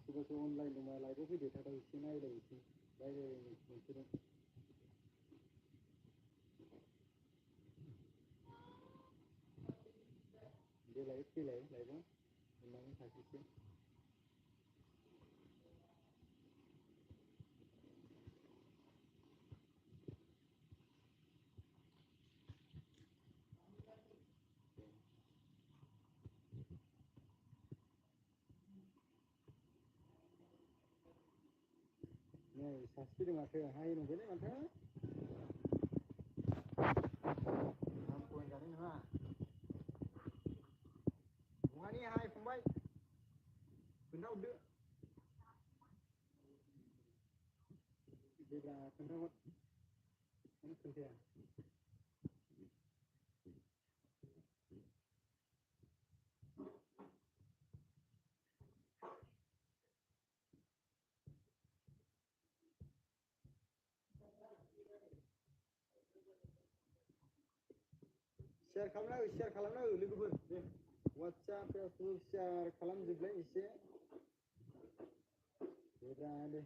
सोरबासो online दंबा लाइभआव फैदो थाथाव एसे नायलायनोसै रायज्लायनोसै देलाय फैलाय लाइभआव अननानै सासेसो नै सासे फैदों माथो हाय नंबायलै माथो आं पइन्ट जानाय नङा नङानि हाय फंबाय खोन्थाहरदो देब्रा खोन्थाहर मानो खोन्थाया शेयार खालामना हो लोगोफोर दे WhatsApp Facebook शेयार खालामजोबलाय एसे देब्रा दे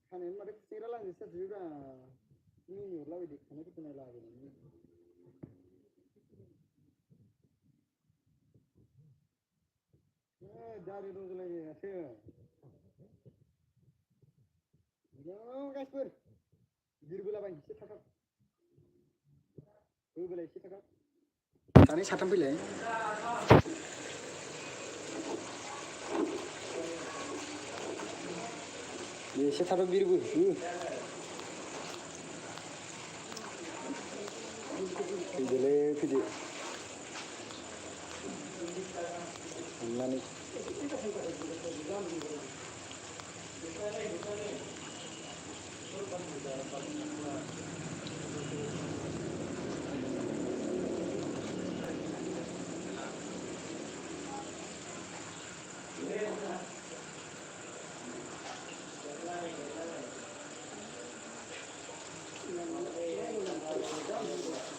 खानायानो माथो खुसेंग्रा लांजोबसो जाजोब्बायब्रा मिनिहरलाबायदो खानायफोरखौ नायलाबायनानै दारि रज'लायो माथो गाइसफोर बिरबोलाबाय एसे थाब होबोलाय एसे थाब सानै साथाम फैलाय एसे थाब बिरबो फैदोलै फैदो अननानै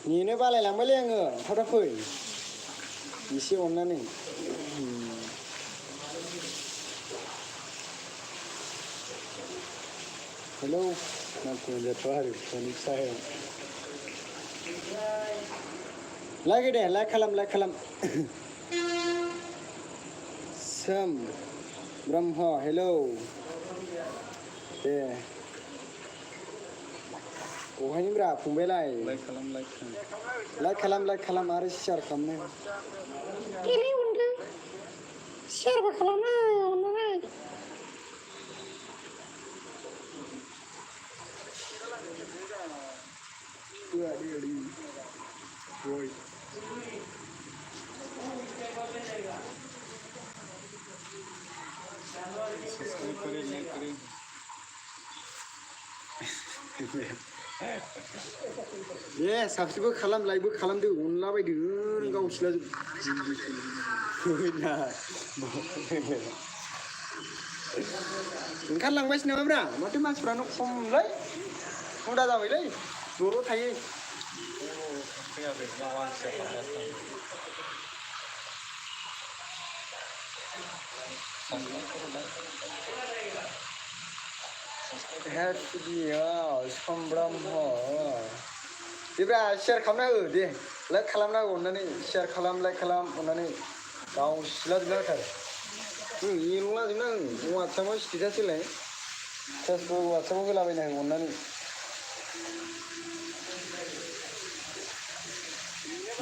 नेनो बालायलांबायलै आङो थाब थाब फै एसे अननानै हेलौ नामखौ होनजाथ'आ आरो फननि सायाव लाइक दे लाइक खालाम सोम ब्रह्म हेलौ दे बहायनिब्रा फंबायलाय लाइक खालाम आरो शेयार खालामनो गेले उन्दो शेयारबो खालामनो अननानै सब्सक्राइब करें लाइक करें दे साबसिबो खालाम लाइकबो खालामदो अनलाबायदो गावसिला ओंखारलांबायसो नामाब्रा माथो मानसिफ्रानो खमलै हुदा जाबायलै दल' थायो सम ब्रह्म देब्रा शेयार खालामना हो दे लाइक खालामना हो अननानै शेयार खालाम लाइक खालाम अननानै गावसिला जोबना होथार एल'ला जोबना हो वाट्सएपआव स्टेटास होलाय फेसबुक वाट्सएपआव होलाबायना हो अननानै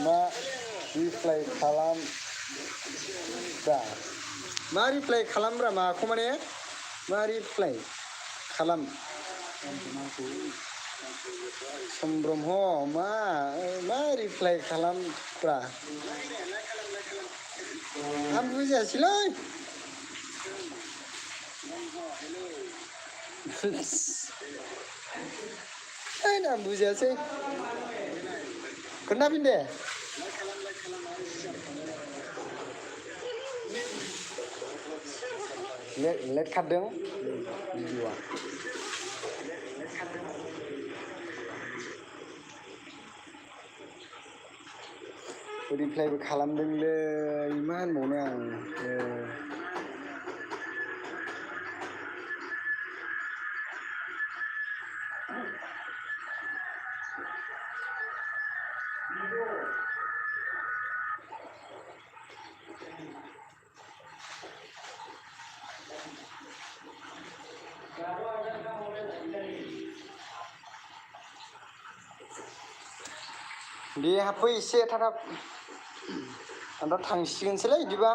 मा रिप्लाइ खालामब्रा मा रिप्लाइ खालामब्रा माखौ माने मा रिप्लाइ खालाम सम ब्रह्म मा रिप्लाइ खालामब्रा आं बुजियासैलै आं बुजियासै खोन्थाफिन दे लेट खारदों भिडिअ'आ रिप्लाइबो खालामदोंलै मा होनबावनो आं दे हाबफै एसे थाब आं दा थांसिगोनसैलै बिदिबा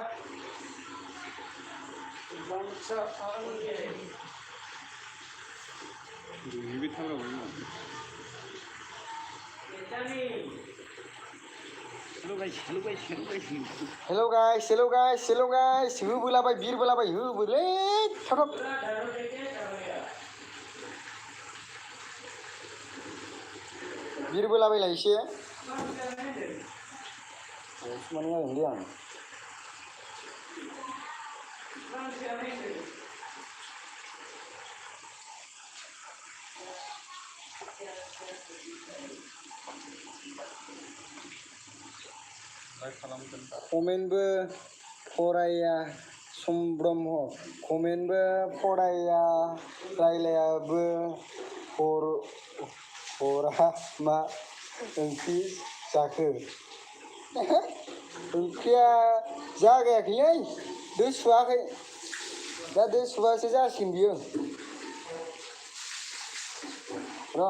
हेलौ गाइस होबोलाबाय बिरबोलाबाय होबोलै थाब बिरबोलाबायलाय एसे माने जागोनलै आं कमेन्टबो फराया सम ब्रह्म कमेन्टबो फराया रायलायाबो हरा मा ओंख्रि जाखो ओंख्रिया जागायाखैलै दो सुवाखै दा दो सुबासो जासिगोन बियो र'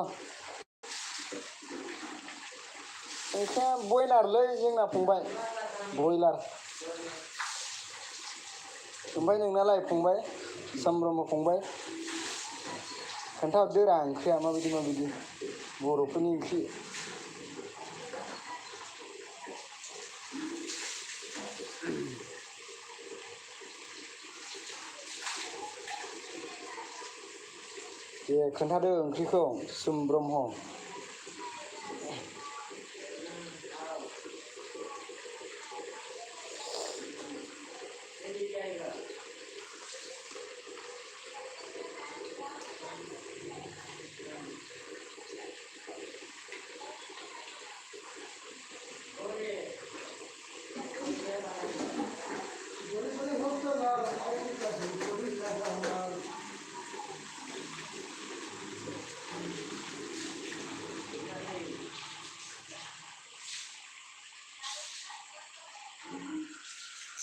ओंख्रिया बयलारलै जोंना फंबाय बयलार ओमफ्राय नोंनालाय फंबाय समब्रह्म फंबाय खोन्थाहरदोरा ओंख्रिया माबायदि बर'फोरनि ओंख्रि दे खोन्थादो ओंख्रिखौ सोम ब्रह्म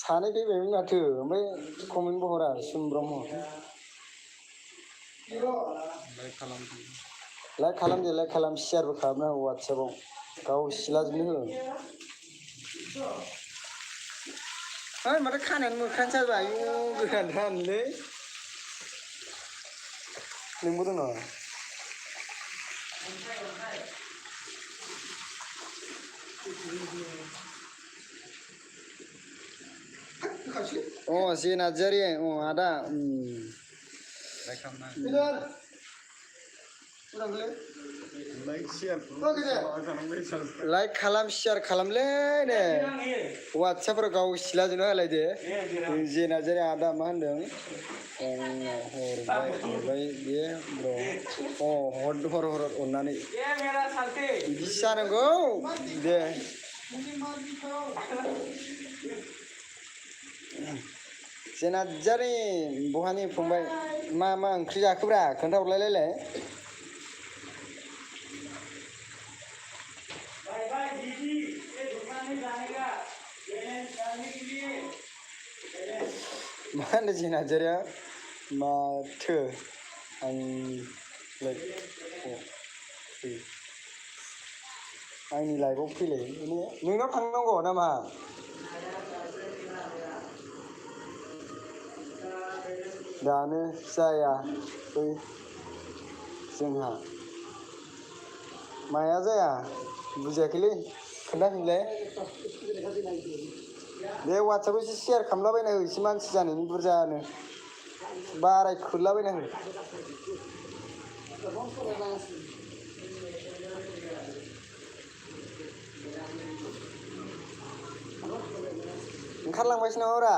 सानै फैबायमोन माथो ओमफ्राय कमेन्टबो हरा सोम ब्रह्म लाइक खालाम शेयारबो खालामना हो वाट्सएपआव गाव सिलाजोंनो हो है माथो खानायानो मोखानो साजोबा आयु गोरानथारलै नोंबो दं नामा अ जे नार्जारि आदा लाइक खालाम शेयार खालामलै दे वाट्सएपफोराव गाव सिलाजोंनो होलायदो जे नार्जारि आदा मा होनदों हरबाय बे ब्र' हर अननानै बिदिसो जानांगौ दे जे नार्जारि बहानि फंबाय मा ओंख्रि जाखोब्रा खोन्थाहरलायलाय मा होनदों जे नार्जारिया माथो आंनि लाइफआव फैलाय नोंनाव थांनांगौ नामा दानो जाया जोंहा माया जाया बुजियाखैलै खोन्थाफिनलाय दे वाट्सएपआव एसे शेयार खालामलाबायना हो एसे मानसि जानायनि बुरजानो बारायखोलाबायना हो ओंखारलांबायसो नामाब्रा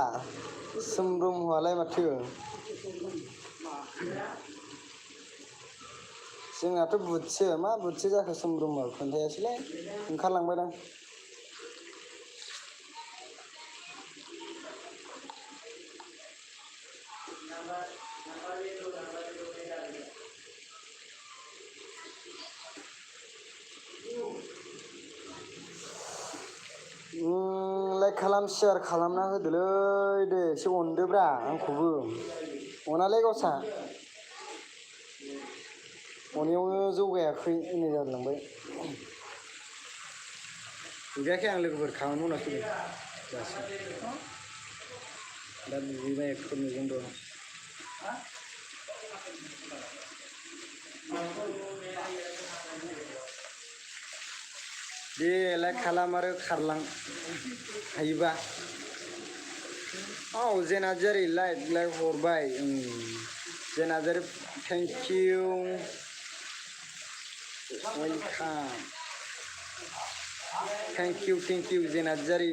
सोम ब्रह्मआलाय माथो जोंनाथ' बुटसो मा बुटसो जाखो सोम ब्रह्मआ खोन्थायासैलाय ओंखारलांबायदां खालाम शेयार खालामना होदोलै दे एसे अनदोब्रा आंखौबो अनालै गावसा अनायावनो जौगायाखै होननाय जालांबाय नुजायाखै आं लोगोफोर खामानि मावना फैदों दासो दा दुगैबाय एखदम मैगं दं दे लाइक खालाम आरो खारलां हायोबा औ जेनार्जारि लाइक हरबाय Jenarzari thank you welcome thank you Jenarzari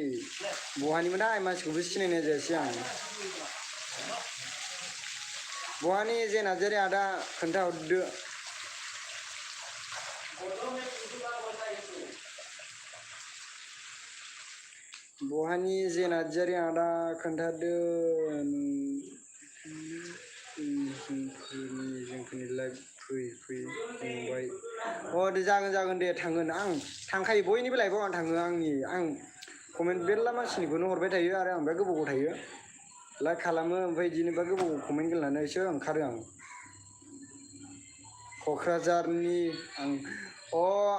बहानिमोनहाय मानसिखौबो सिनायनाय जायासै आं बहानि जेनार्जारि आदा खोन्थाहरदो बहानि जेनार्जारि आदा खोन्थादो जोंफोरनि लाइफ फै फंबाय अ दे जागोन दे थांगोन आं थांखायो बयनिबो लाइफआव आं थाङो आं कमेन्ट मेरला मानसिनिखौनो हरबाय थायो आरो आं बिराद गोबाव थायो लाइक खालामो ओमफ्राय बिदिनोबा गोबाव कमेन्ट गेलेनानैसो ओंखारो आं क'क्राझारनि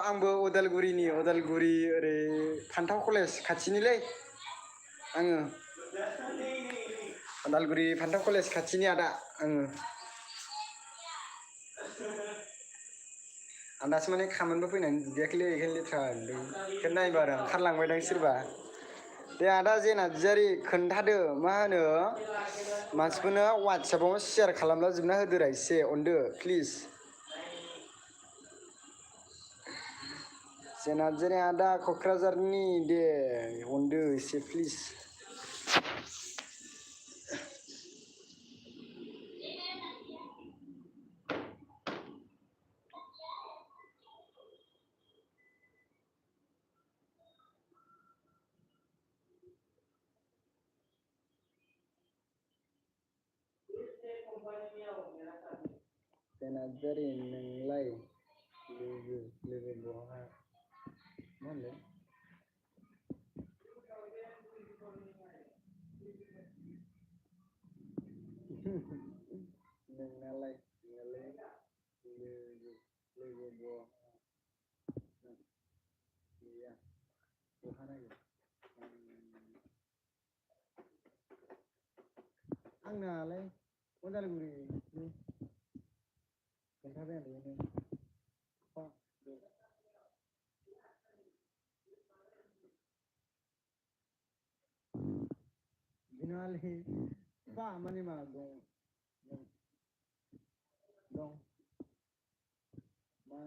आंबो उदालगुरि ओरै फान्थाव कलेज खाथिनिलै आङो उदालगुरि फान्थाव कलेज खाथिनि आदा आङो आं दासो माने खामानिबो फैनानै दुगैयाखैलै बेखायनो लेथ्रा नुदों बेखायनो नायबा आरो ओंखारलांबायदां सोरबा दे आदा जेनार्जारि खोन्थादो मा होनो मानसिफोरनो वाट्सएपाव शेयार खालामला जोबना होदोरा एसे अनदो प्लिज जेनार्जारि आदा क'क्राझारनि दे अनदो एसे प्लिज जेनार्जारि नोंलाय लोगो बहा मा होनदों नोंनालाय लोगो बहा गैया बहा नागिर आंनालाय उदालगुरि खोन्थाबाय आं बिनालै बा माने मा दं मा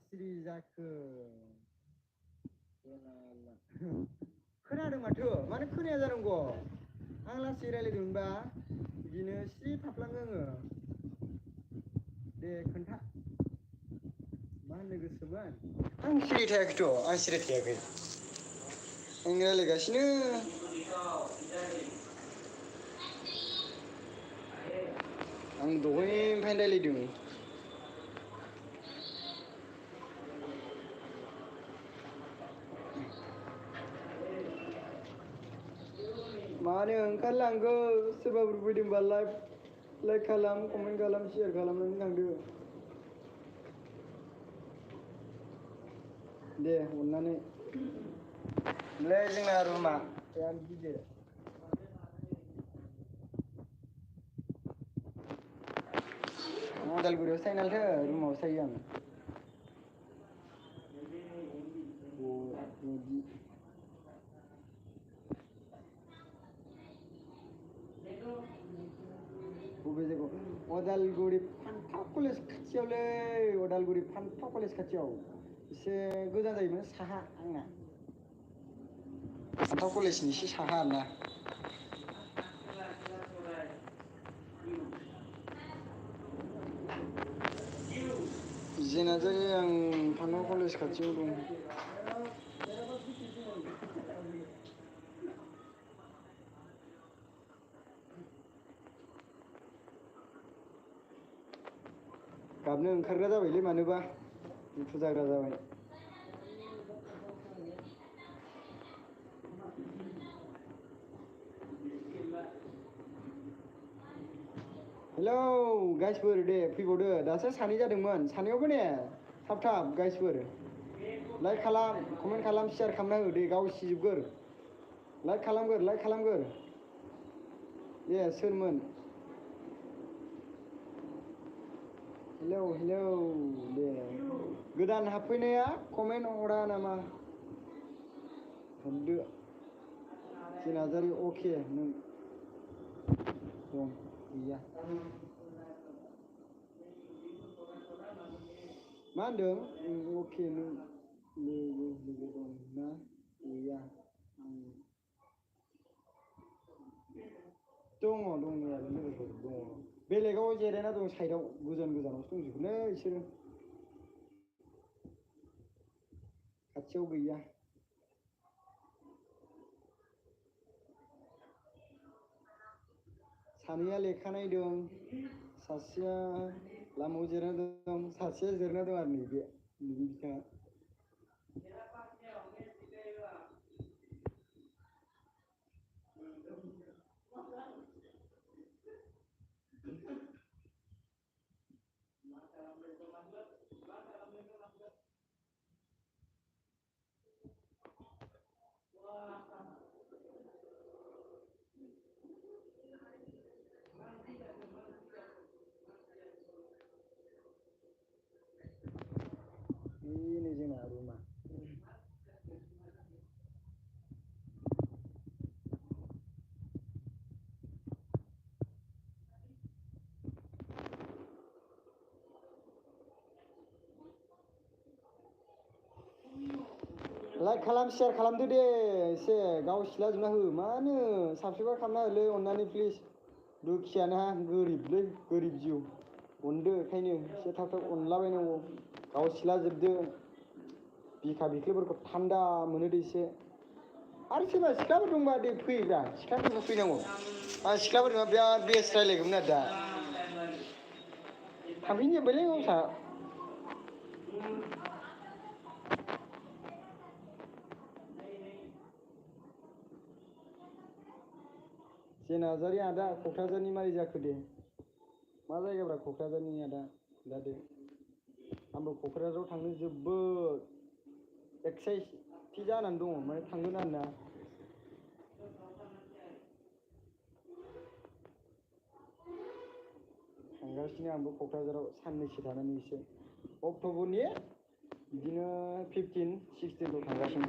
सिरि जाखो खोनादों माथो मानो खोनाया जानांगौ आं लासै रायज्लायदोंमोनबा बिदिनो सिरि थाफ्लाङो आङो दे खोन्था मा होननो गोसोमोन आं सिरि थायाखैथ' आं सिरि थायाखै आं रायज्लायगासिनो आं दहायनिफ्रायनो रायज्लायदों मानो ओंखारलांखो सोरबाफोर फैदोंबा लाइक खालाम कमेन्ट खालाम शेयार खालामनानै थांदो दे अननानै जोंना रुमा बिराद गिदिर उदालगुरियावसो थायो नालायथो रुमावसो थायो आं बबे जायगायाव उदालगुरि फान्थाव कलेज खाथियावलै उदालगुरि फान्थाव कलेज खाथियाव एसे गोजान जायोमोन साहा आंना फान्थाव कलेजनि एसे साहा आरोना जेनार्जारि आं फान्थाव कलेज खाथियाव दं गाबनो ओंखारग्रा जाबायलै मानोबा दुखु जाग्रा जाबाय हेलौ गाइसफोर दे फैबावदो दासो सानै जादोंमोन सानैयावबो ने थाब थाब गाइसफोर लाइक खालाम कमेन्ट खालाम शेयार खालामना हो दे गावसिजोबगोर लाइक खालामगोर दे सोरमोन हेलौ हेलौ दे गोदान हाबफैनाया कमेन्ट हरा नामा हरदो जे नार्जारि अके नों दं गैया मा होनदों अके नों लोगो दं ना गैया दङ दंनायालाय लोगोफोर दङ बेलेगाव जिरायना दं साइडआव गोजानावसो दंजोबोलै बिसोरो खाथियाव गैया सानैया लेखा नायदों सासेया लामायाव जिरायना दं सासेया जिरायना दं आरो नैबे बिथाङा ini जोंना रुमा लाइक खालाम शेयार खालामदो दे एसे गाव सिलाजोबना हो मानो साबसक्राइब खालामना होलै अननानै प्लिज दुखियाना गोरिबलै गोरिब जिउ अनदो ओंखायनो एसे थाब थाब अनलाबायनांगौ गाव सिलाजोबदो बिखा बिख्लोफोरखौ थान्दा मोनहोदो एसे आरो सोरबा सिख्लाफोर दंबा दे फैब्रा सिख्लाफोरबो फैनांगौ आं सिख्लाफोरजों बिराद बेस्ट रायलायगौमोन आरो दा थांफिनजोब्बायलै गावसा जे नार्जारि आदा क'क्राझारनि मारै जाखो दे मा जायगाब्रा क'क्राझारनि आदा दे आंबो क'क्राझाराव थांनो जोबोद एक्साइटेड जानानै दङ माने थांगोन आरोना थांगासिनो आंबो क'क्राझाराव साननैसो थानानै एसे अक्ट'बरनि बिदिनो 15-16 थांगासिनो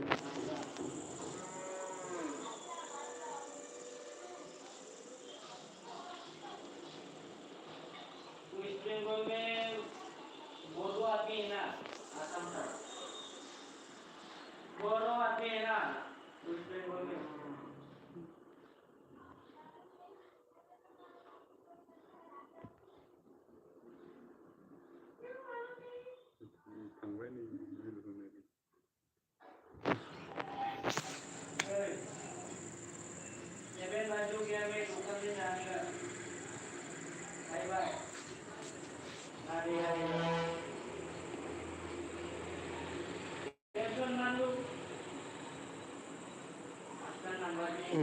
वेस्ट बेंगल में बोडो आदमी है ना आसाम का बोडो आदमी है ना वेस्ट बेंगल में ये बाजू गया मैं दुकान से जाने का बाय बाय अरे टेंशन मानो आपका नंबर नहीं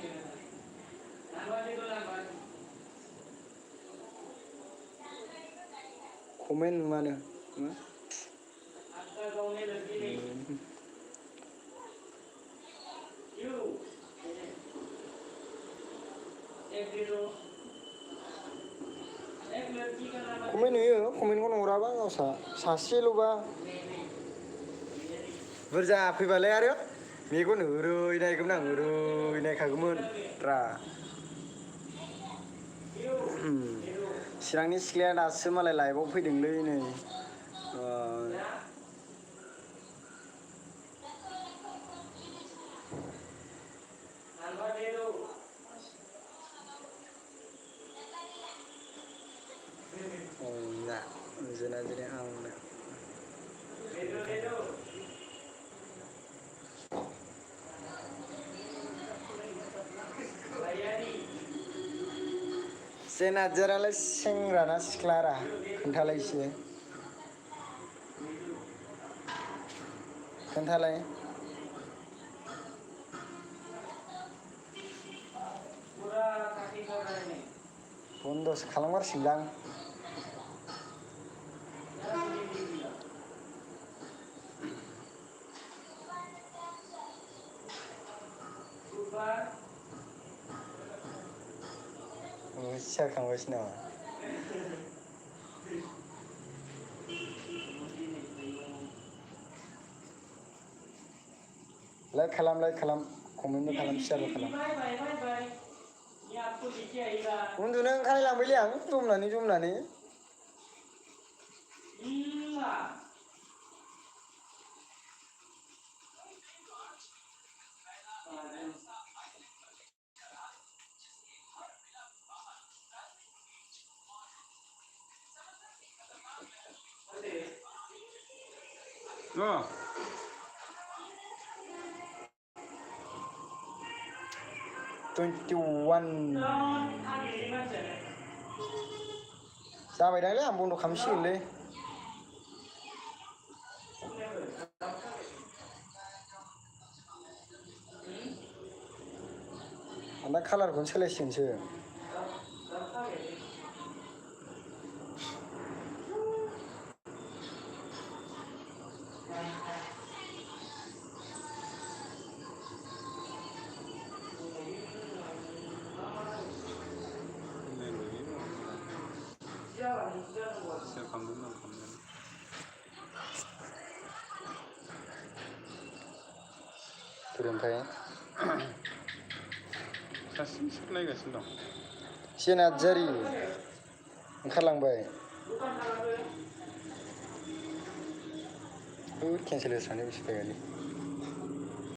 है नंबर दे दो नंबर कमेन्ट नुआनो आपका गाँव में लड़की नहीं क्यों कमेन्ट नुयो कमेन्टखौ हराबा गावसा सासेल'बा बुरजा फैबालाय आरो मेगन ओरै नायगौमोन आं ओरै नायखागौमोन रा चिरांनि सिख्लाया दासो मालाय लाइभआव फैदोंलै नै enggak zina jadi enggak zina jaralah sengrana siklara kentalai sih kentalai पूरा काटी कर रहे हैं बन्दसो खालामगारसिगोनदां सिखारखांबायसो नामा लाइक खालाम कमेन्टबो खालाम शेयारबो खालाम उन्दुनो ओंखारलांबायलै आं जमनानै Oh. 21 जाबायदांलै आं बन्द' खालामसिगोनलै आं दा कालारखौनो सोलायसिगोनसो ओमफ्राय सासे नायगासिनो दं जे नार्जारि ओंखारलांबाय केन्सेल होस्रांनो बेसे